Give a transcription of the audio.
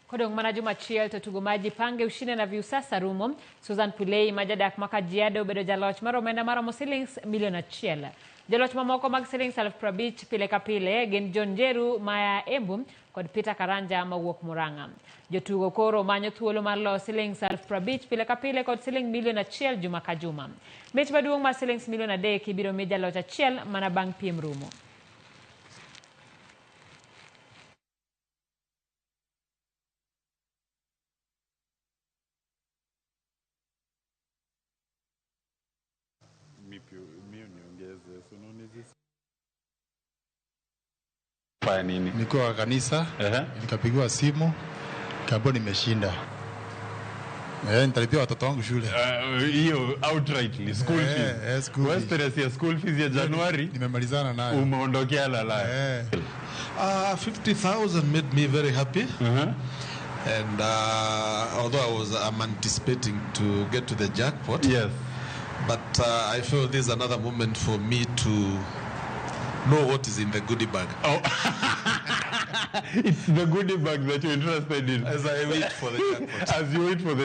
Kodong' mana juma achiel to tugo mar Jipange Ushinde na Viusasa rumo, Susan Pulei ma jadak ma Kajiado obedo jaloch mar omenda maromo silings milion achiel. Joloch mamoko mag silings 50,000 pile ka pile gin John Njeru maya Embu kod Peter Karanja mawuok Murang'a. Jotugo koro manyo thuolo mar loyo silings 50,000 pile ka pile kod siling milion achiel juma ka juma. Mich maduong' mar silings milion adek ibiro mi jaloch achiel mana bang' piem rumo. Fanya nini? Nilikuwa kwa kanisa. Ehe. Nikapigiwa simu nikaambiwa nimeshinda. Nitalipia watoto wangu shule. Hiyo outrightly school fees. School Wewe fees. stress ya school fees ya Januari nimemalizana nayo. Umeondokea lala. 50,000 made me very happy. And although I'm anticipating to get to the jackpot. But I feel this is another moment for me to know what is in the goodie bag. Oh. It's the goodie bag that you're interested in. As I wait for the jackpot. As you wait for the